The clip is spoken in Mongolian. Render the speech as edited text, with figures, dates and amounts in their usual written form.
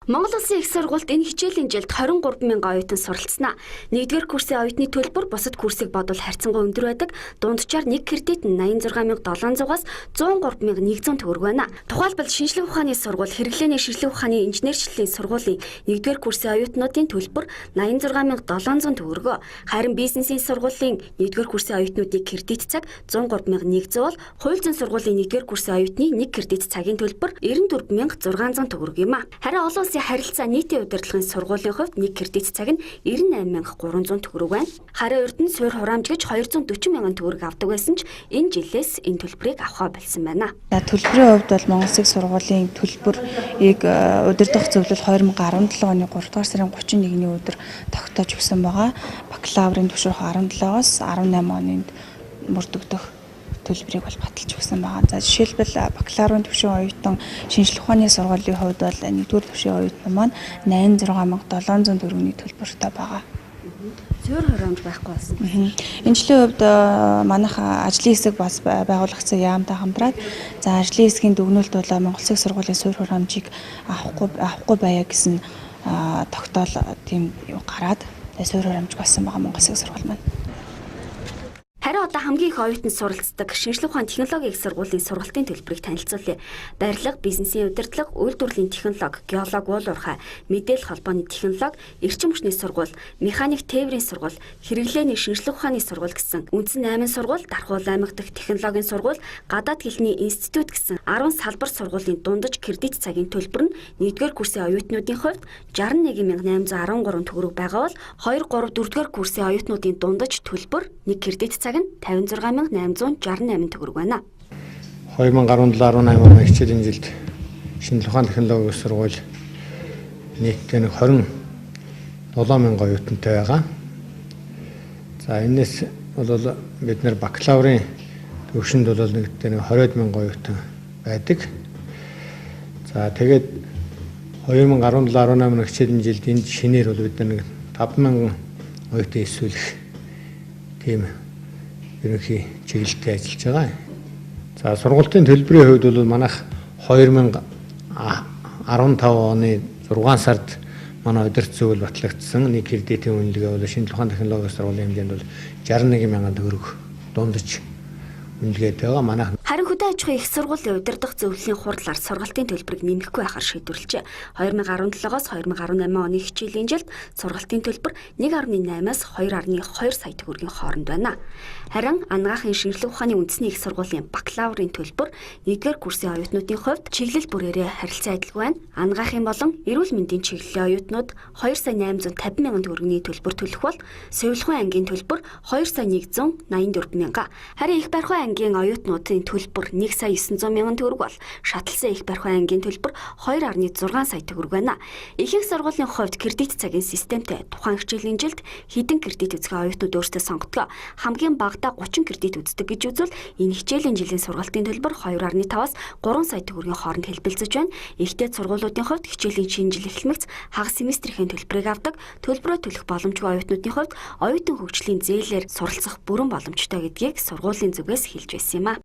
Монгол Улсын их сургуульд энэ хичээлийн жилд 23 мянган оюутан суралцсан. Нэгдүгээр курсын оюутны төлбөр бусад курсыг бодвол харьцангуй өндөр байдаг. Дунджаар нэг кредит нь 86,700-аас 103,100 төгрөг байна. Тухайлбал, шинжлэх ухааны сургууль, хэрэглээний шинжлэх ухааны инженерчлэлийн сургуулийн нэгдүгээр курсын оюутнуудын төлбөр 86,700 төгрөгөө. Харин бизнесийн сургуулийн нэгдүгээр курсын оюутнуудын кредит цаг 103,100 бол хууль зүйн сургуулийн нэгдүгээр курсын оюутны нэг кредит цагийн төлбөр 94,600 төгрөг юм а. Харин олон улсын харилцаа, нийтийн удирдлагын сургуулийн хувьд нэг кредит цаг нь 98,300 төгрөг байна. Харин урд нь суурь хураамж гэж 240 мянган төгрөг авдаг байсан ч энэ жилээс энэ төлбөрийг авахаа болсон байна. За, төлбөрийн хувьд бол Монгол Улсын сургуулийн төлбөрийг удирдах зөвлөл 2017 оны 3 дугаар сарын 31-ний өдөр тогтоож өгсөн байгаа. Бакалаврын түвшин 17-оос 18 оны мөрдөгдөх төлбөрийг бол баталж өгсөн байгаа. За, жишээлбэл, бакалаврын түвшин оюутан шинжлэх ухааны сургуулийн хувьд бол нэгдүгээр түвшин оюутан маань 86,700 төгрөгийн төлбөртэй байгаа. Суурь хураамж байхгүй болсон. Энэ жилийн хувьд манайх ажлын хэсэг бас байгуулагдсан яамтай хамтраад, за, ажлын хэсгийн дүгнэлт бол Монгол Улсын сургуулийн суурь хураамжийг авахгүй байя гэсэн тогтоол тийм гараад суурь хураамж болсон байгаа Монгол Улсын сургууль маань. Харин одоо хамгийн их оюутан суралцдаг шинжлэх ухааны технологийн их сургуулийн сургалтын төлбөрийг танилцуулъя. Барилга, бизнесийн удирдлага, үйлдвэрлэлийн технологи, геолог уул уурхай, мэдээлэл холбооны технологи, эрчим хүчний сургууль, механик тээврийн сургууль, хэрэглээний шинжлэх ухааны сургууль гэсэн үндсэн 8 сургууль, Дархуул аймаг дахь технологийн сургууль, гадаад хэлний институт гэсэн 10 салбар сургуулийн дундаж кредит цагийн төлбөр нь 1-р курсын оюутнуудын хувьд 61,813 төгрөг байгаа бол 2, 3, 4-р курсын оюутнуудын дундаж төлбөр нэг кредит цаг нь 56,868 төгрөг байна. 2017 18 оны хичээлийн жилд шинжлэх ухааны технологийн сургууль нийтдээ нэг 27 мянган оюутантай байгаа. За, энэс бол бид нар бакалаврын төвшөнд бол нэгдээ нэг 20 мянган оюутан байдаг. За, тэгээд 2017 18 хичээлийн жилд энэ шинээр бол бид нар нэг 5 мянган оюутан эсвэлэх тийм ерөнхий чиглэлтэй ажиллаж байгаа. За, сургалтын төлбөрийн хувьд бол манайх 2015 оны 6 сард манай удирдах зөвлөл батлагдсан нэг кредитийн үнэлгээ бол шинжлэх ухааны технологийн сургуулийн хэмжээнд бол 61 мянган төгрөг дундаж үнэлгээтэй байгаа. Манайх Харин хөдөө аж ахуйн их сургуулийн удирдах зөвлөлийн хурлаар сургалтын төлбөрийг нэмэхгүй байхаар шийдвэрлэжээ. 2017-оос 2018 оны хичээлийн жилд сургалтын төлбөр 1.8-аас 2.2 сая төгрөгийн хооронд байна. Харин Анагаахын шинжлэх ухааны үндэсний их сургуулийн бакалаврын төлбөр 1-р курсын оюутнуудын хувьд чиглэл бүрээрээ харилцан адилгүй байна. Анагаахын болон эрүүл мэндийн чиглэлийн оюутнууд 2 сая 850 мянган төгрөгийн төлбөр төлөх бол сувилахуй ангийн төлбөр 2 сая 184 мянга. Харин эх барихуй ангийн оюутнуудын төлбөр 1 сая 900 мянган төгрөг бол шаталсан эх барихуй ангийн төлбөр 2.6 сая төгрөг байна. Ихэнх сургуулийн хувьд кредит цагийн системтэй, тухайн хичээлийн жилд хэдэн кредит үзэхээ оюутнууд өөрсдөө сонгодог. Хамгийн багадаа 30 кредит үздэг гэж үзвэл энэ хичээлийн жилийн сургалтын төлбөр 2.5-аас 3 сая төгрөгийн хооронд хэлбэлзэж байна. Их дээд сургуулиудын хувьд хичээлийн шинэ жил эхлэмэгц хагас семестрийн төлбөрийг авдаг. Төлбөрөө төлөх боломжгүй оюутнуудын хувьд оюутан хөгжлийн зээлээр суралцах бүрэн боломжтой гэдгийг сургуулийн зүгээс хэлж байсан юм а.